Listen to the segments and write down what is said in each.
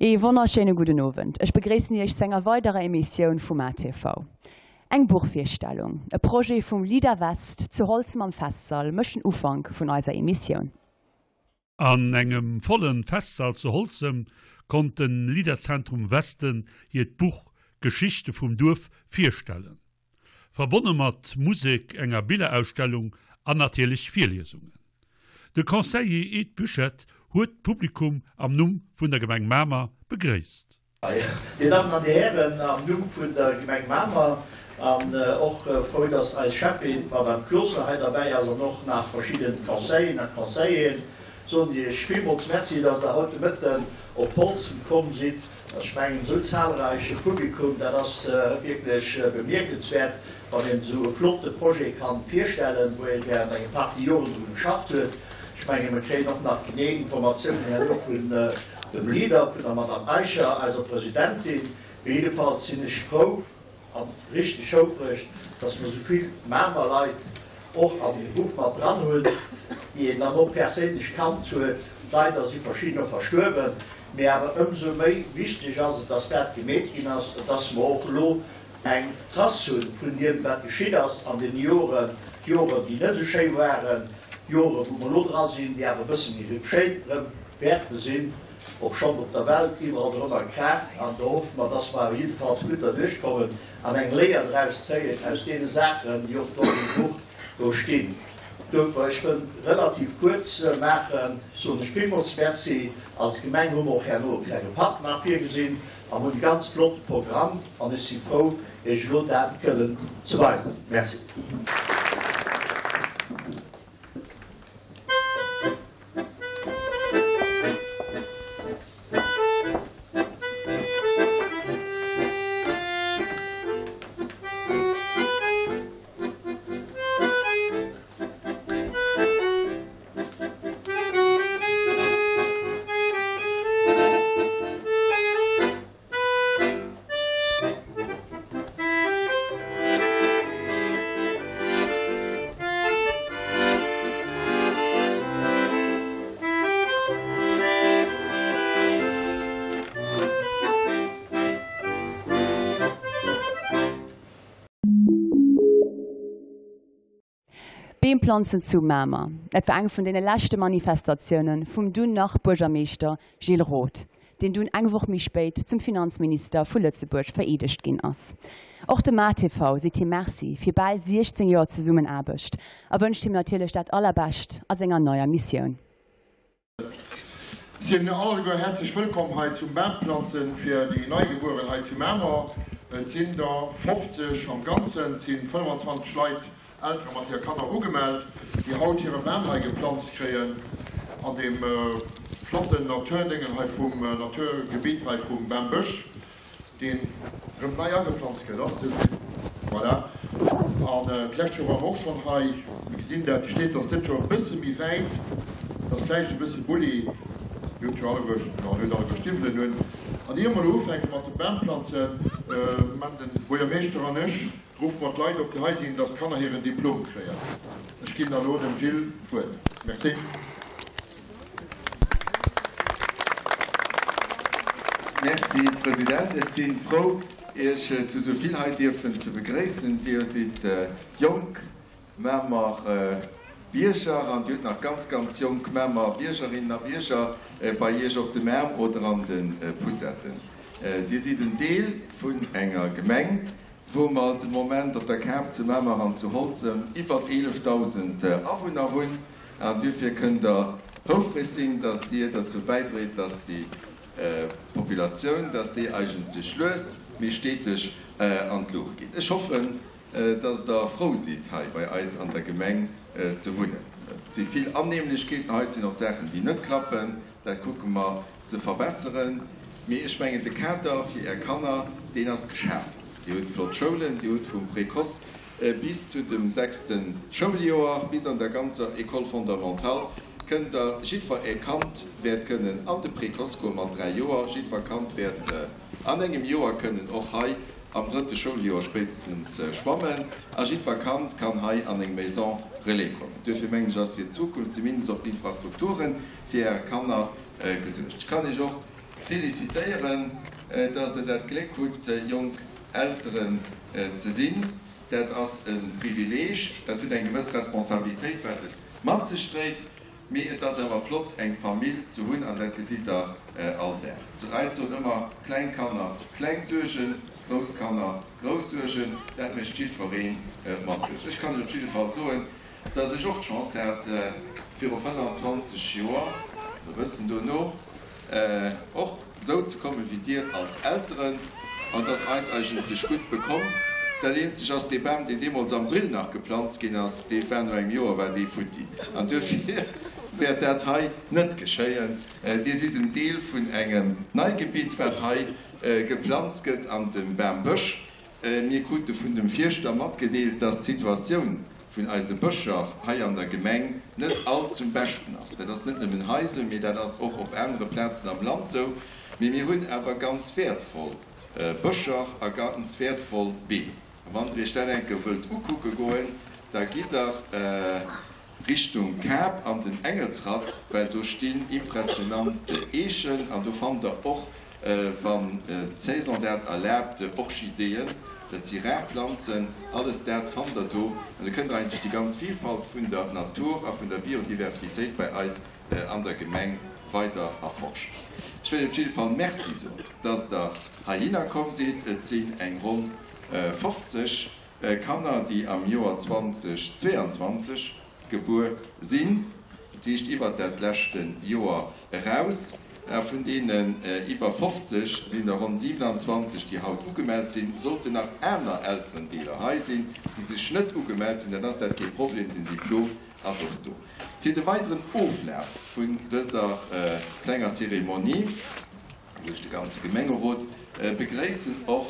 Ee wonnerschéine gudden Owend. Ech begréissen Iech zu enger weiderer Emissioun vum ATV. Eng Buchvirstellung, e Projet vum Leader West zu Holzem am Festsall mécht den Ufank vun eiser Emissioun. An engem vollen Festsall zu Holzem konnt den Leader-Zentrum Westen hiert Buch Geschichte vum Duerf virstellen. Verbonne mat Musek, enger Billerausstellung an natierlech Virliesungen. De Conseiller Ed Buchette huet d'Publikum am Numm vun der Gemeng Mamer begréisst. Dir Dammen an Dir Hären, am Numm vun der Gemeng Mamer an och frou, dass eis Schäffin, d'Madame Closener, hei derbäi ass an och nach verschidden Conseilleren a Conseilleren, soen ech Iech villmools Merci, dass Der haut de Mëtten op Holzem komm sidd. Ech mengen, esou zahlreich e Publikum, dat ass wierklech bemierkenswäert, wann een esou e flotte Projet kann virstellen, wou ee während enge Partie Joren dru geschafft huet. Ech mengen, mir kréien och nach genee Informatiounen herno vun dem Leader, vun der Madame Eicher, eiser Presidentin. Mee jiddefalls sinn ech frou a richteg houfreg, dass mer esou vill Mamer Leit och an deem Buch mat dran hunn, déi een dann och perséinlech kannt huet. Leider si verschiddener verstuerwen, mee awer ëmsou méi wichteg ass et, dass dat gemeet ginn ass, dass mer och elo eng Trace hunn vun deem, wat geschitt ass an deene Joren, Joren, déi net esou schéi waren, Joren, wou mer elo dra sinn, déi awer e bësse méi schéin erëm wäerte sinn, obschonn op der Welt iwwerall dorëmmer kraacht. An do hoffe mer, dass mer awer jiddefalls gutt derduerch kommen an eng Léier draus zéien aus deene Saachen, déi och do am Buch do stinn. Duerfir, ech wëll relativ kuerz maachen, soen ech villmools Merci. Als Gemeng hu mer och herno e klenge Patt nach virgesinn. An hunn e ganz flotte Programm an ech si frou Iech elo dat kënnen ze weisen. Merci. Beem planzen zu Mamer, dat war eng vun deene leschte Manifestatioune vum dunn nach Buergermeeschter Gilles Roth, deen dunn eng Woch méi spéit zum Finanzminister vu Lëtzebuerg vereedegt ginn ass. Och de MaTV seet him Merci fir bal 16 Joer Zesummenaarbecht a wënscht him natierlech dat Allerbescht a senger neier Missioun. Sinn alleguer häerzlech wëllkomm hei zum Bamplanzen fir déi Neigebueren hei zu Mamer. Et sinn der 50 am Ganzen, et sinn 25 Leit, Eltere mat hir Kanner ugemellt, déi haut hire Bam hei geplanzt kréien an deem flotten Naturdéngen hei vum Naturgebitt hei vum Bambësch. deen rëm nei ageplanzt gëtt, ass de Voilà. An d'lescht Joer ware mer och schonn hei. Mir gesinn dat, déi steet ass dëst Joer e bësse méi wäit, et ass vläicht e bësse Bulli. Dir hutt jo alleguer, jo, dir hutt alleguer Stiwwelen un. An ier mer elo ufänke mat de Bam planzen, man de Buergermeeschter an ech, ruffe mer d'Leit op, déi hei sinn, dass d'Kanner hiren Diplom kréien. Ech ginn da elo dem Gilles d'Wuert. Merci. Merci, President. Ech si frou, Iech zu esou vill hei dierfen ze begréissen. Dir sidd jonk Mamer Bierger an Dir hutt nach ganz, ganz jonk Mamer Biergerinnen a Bierger bei Iech op dem Aarm oder an de Poussetten. Dir sidd en Deel vun enger Gemeng, wou mer de Moment op der Kaart zu Mamer an zu Holzem iwwer 11.000 Awunner hunn. An duerfir kënnt Der houfreg sinn, dass Dir derzou bäidréit, dass déi Populatioun, dass déi eigentlech lues, mee steteg an d'Luucht geet. Ech hoffen, dass Der frou sidd, hei bei eis an der Gemeng ze wunnen. Et si vill Annehmlechkeeten hei, et sinn och Saachen, déi net klappen. Dat kucke mer ze verbesseren. Mee ech mengen, de Kader fir Är Kanner, deen ass geschaf. Dir hutt flott Schoulen, Dir hutt vum Précoce Bis zu dem sechste Schouljoer, bis an der ganzer École fondamentale, kënnt Der, jiddwer Är Kand wäert kënnen an de Précoce goe mat 3 Joer, jiddwer Kand wäert an engem Joer kënnen och hei am drëtte Schouljoer spéitstens schwammen a jiddwer Kand kann hei an eng Maison relais kommen. Duerfir mengen ech, ass fir d'Zukunft zumindest op d'Infrastrukture fir Är Kanner gesuergt. Ech kann Iech och. Felicitéieren, dass Der dat Gléck hutt, jonk Elteren ze sinn. Dat ass e Privileeg, dat huet eng gewëss Responsabilitéit, wat et mat sech dréit. Mee et ass awer flott, eng Famill ze hunn, an dat gesitt Der all Dag. D'Leit soen ëmmer, kleng Kanner, kleng Suergen, grouss Kanner, grouss Suergen. Dat mécht jiddweree mat sech. Ech kann lech op jidde Fall soen, dass ech och d'Chance hat, viru 25 Joer, e bëssen dono, och esou ze komme wéi Dir als Elteren, an et ass eis eigentlech gutt bekomm. Dat eenzeg ass, dee Bam, deen deemools am Brill nach geplanzt ginn ass, dee war no engem Joer war dee futti. An duerfir wäert dat hei net geschéien. Dir sidd en Deel vun engem Neigebitt, wat hei geplanzt gëtt an dem Bambësch. Mir krute vun dem Fierschter matgedeelt, dass d'Situatioun vun eise Bëscher hei an der Gemeng net all zum Beschten ass. Dat ass net nëmmen hei esou, mee dat ass och op anere Plazen am Land esou. Mee mir hunn awer ganz wäertvoll Bëscher a ganz wäertvoll Beem. A wann Der Iech dat eng Kéier wëllt ukucke goen, da gitt Der Richtung Kap an den Engelsratt, well do stinn impressionant Eechen an do fannt Der och Wann d'Saison dat erlaabt, Orchideeën, dat si rar Planzen, alles dat fannt der do. An do kënnt der eigentlech déi ganz Vilfalt vun der Natur a vun der Biodiversitéit bei eis an der Gemeng weider erforschen. Ech wëll op jidde Fall Merci soen, dass der heihinner komm sidd. Et sinn eng ronn 50 Kanner, déi am Joer 2022 gebuer sinn, dat heescht iwwert dat leschte Joer eraus. A vun deenen iwwer 50 sinn der ronn 27, déi haut ugemellt sinn. Sollten nach aner Elterendeeler hei sinn, déi sech net ugemellt hunn, dann ass dat kee Problem, den Diplom ass och do. Fir de weideren Oflaf vun dëser klenger Zeremonie, wou ech de ganze Gemengerot begréissen och,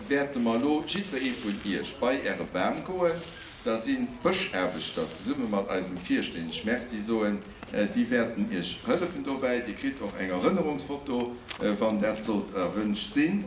wäerte mer elo jiddweree vun Iech bei Äre Bam goen. Da sinn d'Bëschaarbechter zesumme mat eisem Fierscht, deenen ech Merci soen, déi wäerten Iech hëllefen dobäi. Dir kritt och eng Erënnerungsfoto, wann dat sollt erwünscht sinn.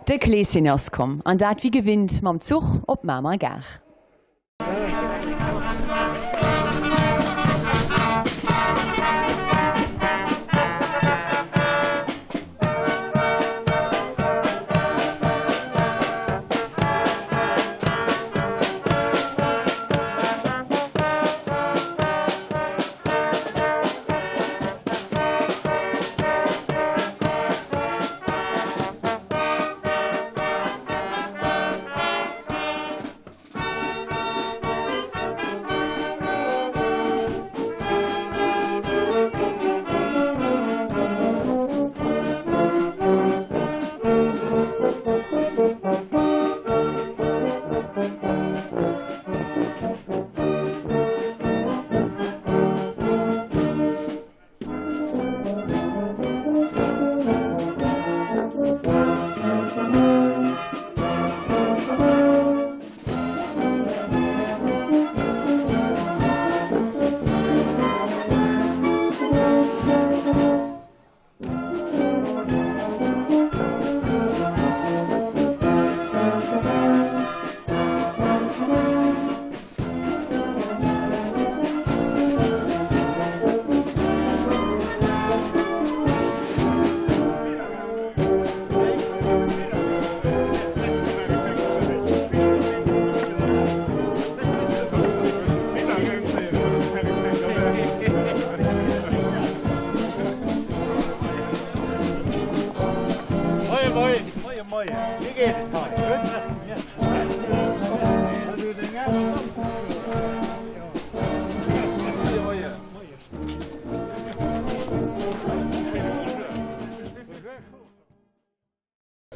De Kleeschen ass komm, an dat wéi gewinnt mam Zuch op Mamer Gare.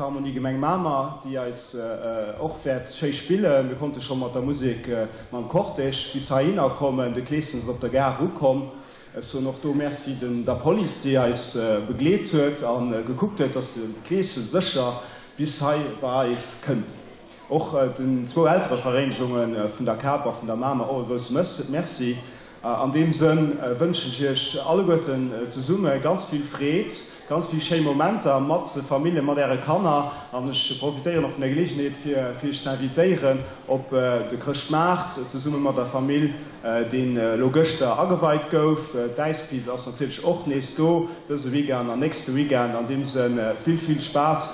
D'Harmonie Gemeng Mamer, déi eis och wäert schéi spillen. Mir konnte scho mat der Musek mam Cortège bis heihinner kommen. De Kleeschen ass op der Gare ukomm. Ech soen och do Merci den der Police, déi eis begleet huet a gekuckt huet, dass de Kleeschen sécher bis hei bei eis kënnt. Och den zwou Elterevereenegunge vun der Kap a vun der Mamer och e grousse Merci. An deem Sënn wënschen ech Iech alleguerten zesumme ganz vill Freed, ganz vill schéi Momenter mat Familljen, mat Äre Kanner. An ech profitéieren och vun der Geleegenheet, fir Iech ze invitéieren op de Chrëschtmaart zesumme mat der Famill, deen elo gëschter ageweit gouf. D'Äispist ass natierlech och nees do, dëse Weekend an nächste Weekend. An deem Sënn vill, vill Spaass!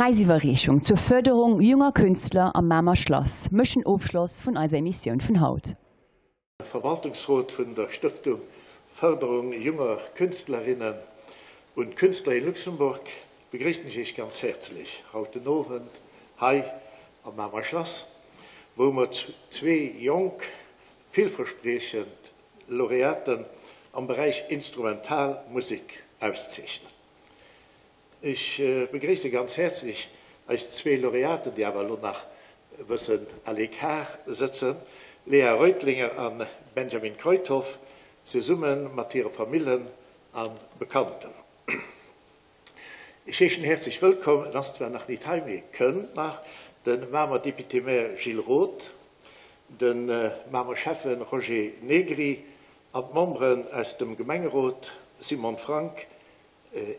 D'Präisiwwerreechung zur Förderung junger Künstler am Mamer Schlass mécht den Ofschloss vun eiser Emissioun vun haut. Verwaltungsrot vun der Stëftung Förderung junger Künstlerinnen und Künstler in Luxemburg begréissen ech Iech ganz häerzlech haut den Owend hei am Mamer Schlass, wou mer zwee jonk, villverspriechend Laureaten am Beräich Instrumentalmusek auszeechnen. Ech begréisse ganz häerzlech eis zwee Laureaten, déi awer elo nach e bëssen à l'écart sëtzen, Léa Reutlinger a Benjamin Kruithof, zesumme mat hire Famillen a Bekannten. Ech heeschen häerzlech wëllkomm, en ass zwar nach nit hei, mee kënnt nach, de Mamer Député-maire Gilles Roth, de Mamer Schäffe Roger Negri an d'Memberen aus dem Gemengerot Simone Frank,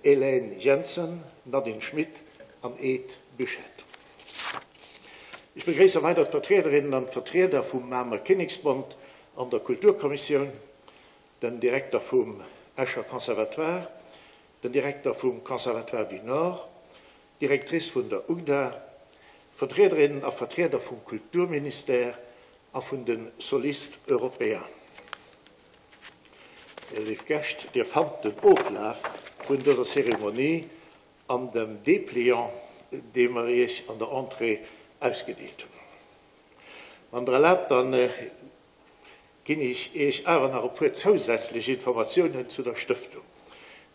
Hélène Jensen, Nadine Schmit an Ed Buchette. Ech begréisse weider d'Vertriederinnen an d'Vertrieder vum Mamer Kinneksbond an der Kulturkommissioun, den Direkter vum Escher Conservatoire, den Direkter vum Conservatoire du Nord, d'Directrice vun der UGDA, Vertriederinnen a Vertrieder vum Kulturministère a vun de Solistes européens. Léif Gäscht, Dir fannt den Oflaf vun dëser Zeremonie an dem Depliant, dee mer Iech an der Entrée ausgedeelt hunn. Wann Der erlaabt, dann ginn ech Iech awer nach e puer zousätzlech Informatiounen zu der Stëftung,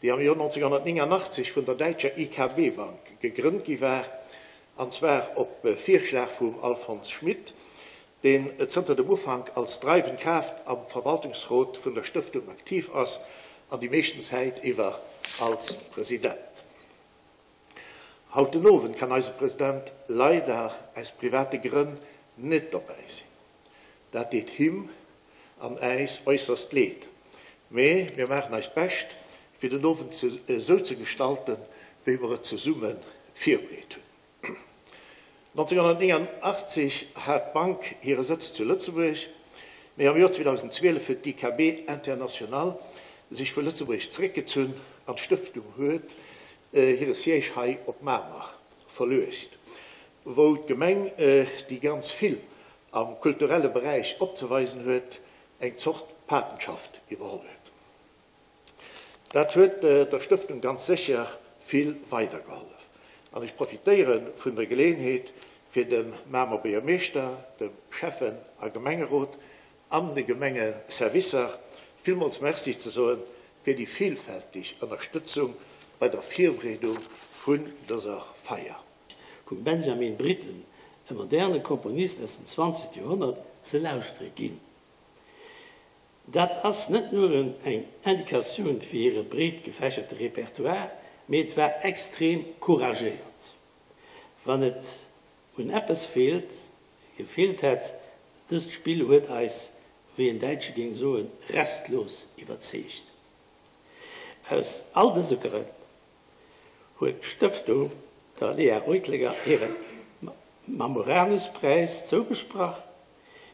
déi am Joer 1989 vun der däitscher IKB-Bank gegrënnt gi war, an zwar op Virschlag vum Alfons Schmidt, deen zënter dem Ufank als dreiwend Kraaft am Verwaltungsrot vun der Stëftung aktiv ass an déi meeschten Zäit iwwer als President. Haut den Owend kann eise President leider aus private Grënn net dobäi sinn. Dat deet him an äis äusserst leed, mee mir maachen eist Bescht, fir den Owend esou ze gestalten, wéi mer et zesumme virbereet hunn. 1989 hat d'Bank hire Sëtz zu Lëtzebuerg, mee am Joer 2012 huet d'IKB International sech vu Lëtzebuerg zeréckgezunn an d'Stëftung huet hire Siège hei op Mamer verluecht. wou d'Gemeng, déi ganz vill am kulturelle Beräich opzeweisen huet, eng Zort Patenschaft iwwerholl huet. Dat huet der Stëftung ganz sécher vill weidergehollef. An ech profitéiere vun der Geleeënheet, fir dem Mamer Buergermeeschter, dem Schäffen a Gemengerot an de Gemengeservicer villmools Merci ze soen fir déi villfältig Ënnerstëtzung bei der Virbereedung vun dëser Feier. Vum Benjamin Britten, e moderne Komponist aus dem 20. Joerhonnert, ze lauschtere ginn. Dat ass net nuren eng Indikatioun fir hire breet gefächerte Repertoire, mee et war extrem couragéiert. Wann et un eppes feelt, gefeelt hätt, dëst Spill huet eis, wéi en Däitsche géing soen, restlos iwwerzeegt. Aus all dëse Grënn huet d'Stëftung der Léa Reutlinger hire Mamoranus-Präis zougesprach.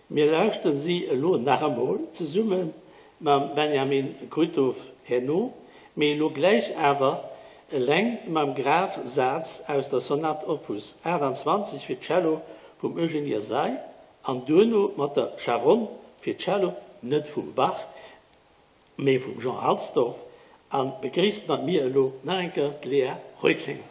Mir lauschteren si elo nach emol zesumme mam Benjamin Kruithof herno, mee elo gläich awer eleng mam Graf-Saz aus der Sonat Opus 28 fir Cello vum Eugénie Ysaÿe an duerno mat der Charonne fir Cello, net vum Bach, mee vum Jean Halsdorf a begréisst mat mir elo nach eng Kéier d'Léa Reutlinger.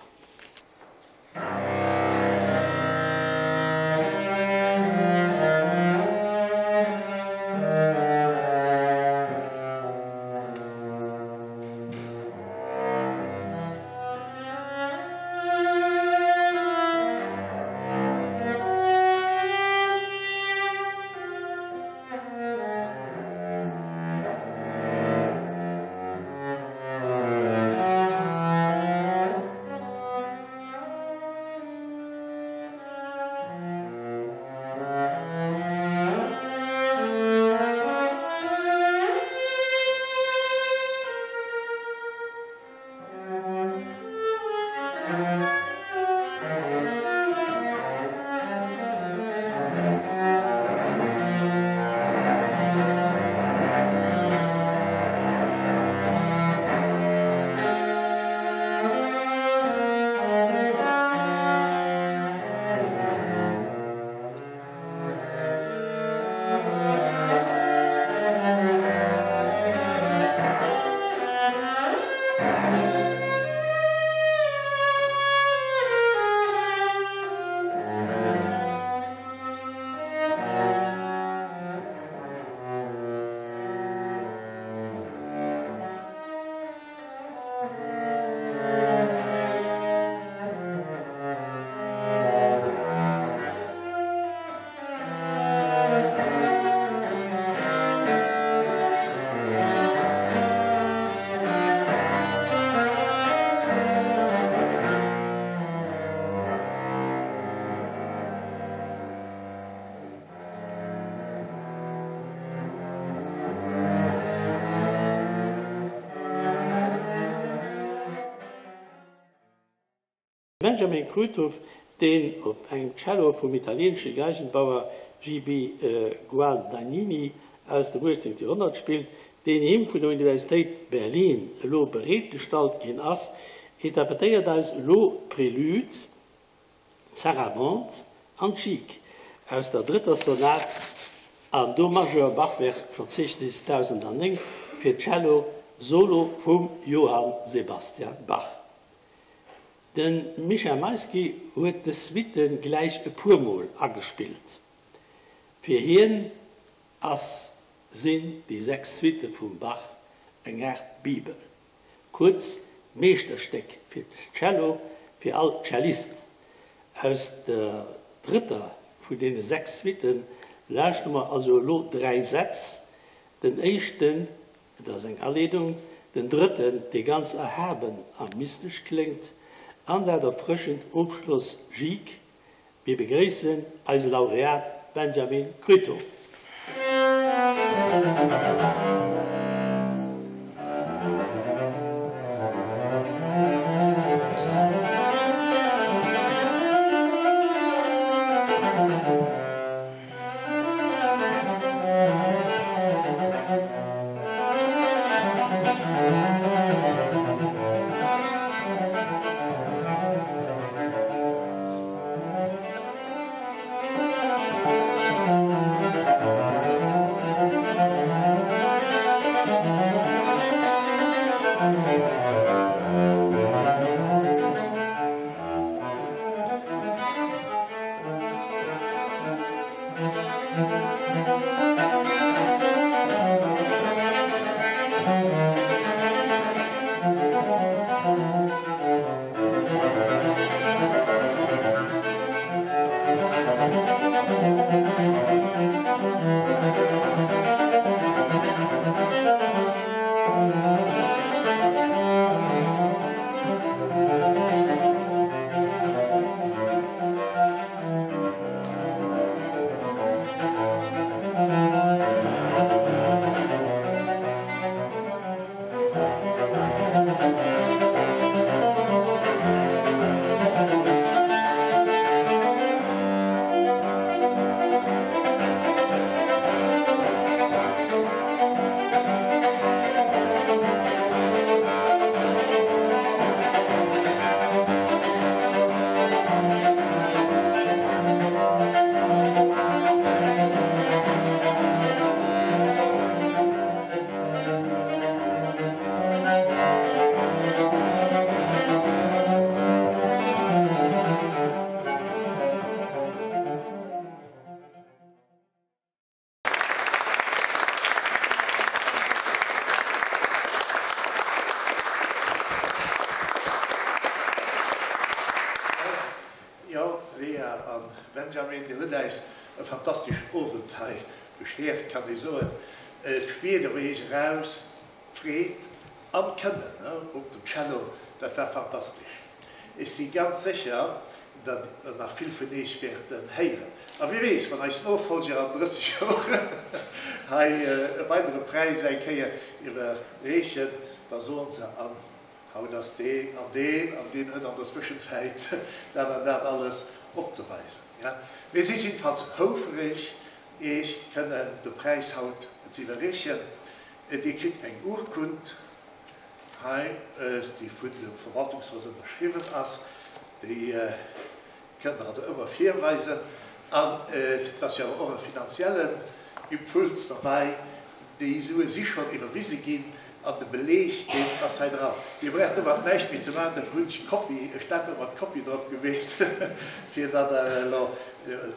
Benjamin Kruithof, deen op engem Cello vum italieenesche Geigenbauer GB. Guadagnini aus dem 18. Joerhonnert spillt, deen him vun der Universitéit Berlin elo bereetgestallt ginn ass, interpretéiert eis elo d'Prelude, d'Sarabande an d'Gigue aus der drëtter Sonat an Do Majeur, Bachwerk Verzeichnis 1009 fir Cello solo vum Johann Sebastian Bach. De Mischa Maisky huet dës Suitte gläich e puer Mol agespillt. Fir hien ass sinn déi 6 Suitte vum Bach eng Aart Bibel, kuerz Meeschterstéck fir Cello fir all Cellist. Aus der drëtter vun deene 6 Suitte lauschtere mer also elo 3 Sätz, den éischten Et ass eng Aleedung, den drëtten, dee ganz erhaben a mystesch kléngt, an dat erfrëschend Ofschloss Gigue. Mir begréissen eise Laureat Benjamin Kruithof. Benjamin, Dir hutt äis e fantasteschen Owend hei bescheert, kann ee soen. Et spiert op Iech eraus d'Freed an d'Kënnen op dem Cello, dat war fantastesch. Ech si ganz sécher, datt der nach vill vun Iech wäerten héieren. A wie weess, wann eis Nofollger an 30 Joer hei e weidere Präis eng Kéier iwwerreechen, da soen se, An haut ass deen an deen an deen huet an der Zwëschenzäit dat an dat alles opzeweisen. Mir si jiddefalls houfereg, Iech kënnen de Präis haut ze iwwerreechen. Dir kritt eng Urkund hei, déi vun dem Verwaltungsrot ënnerschriwwen ass. Déi kënnt Der also ëmmer virweisen. An et ass jo awer och e finanziellen Impuls derbäi. Déi Sue si schonn iwwerwise ginn an de Beleg, deen ass hei dran. Dir braucht domat näischt méi ze maachen. Dofir hunn ech d'Kopie, e Stempel mat Kopie drop gemeet, fir datt Der elo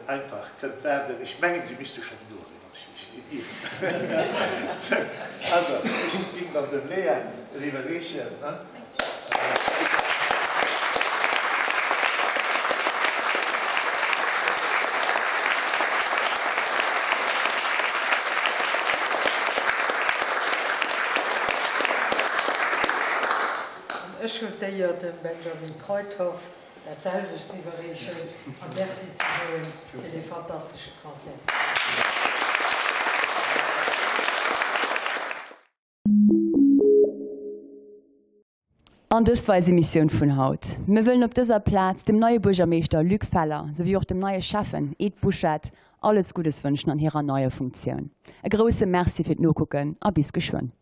einfach kënnt waarden. Ech mengen, se misste schonn do sinn, wann ech mech net ieren. Sou, also, ech ginn dann dem Léa et iwwerreechen. An ech hunn d'Éier, dem Benjamin Kruithof dat selwecht z'iwwerreechen a Merci ze soen fir dee fantastesche Concert. An dëst war eis Emissioun vun haut. Mir wëllen op dëser Plaz dem neie Buergermeeschter Luc Feller souwéi och dem neie Schäffen Ed Buchette alles Guddes wënschen an hirer neier Funktioun. E grousse Merci fir d'Nokucken a bis geschwënn.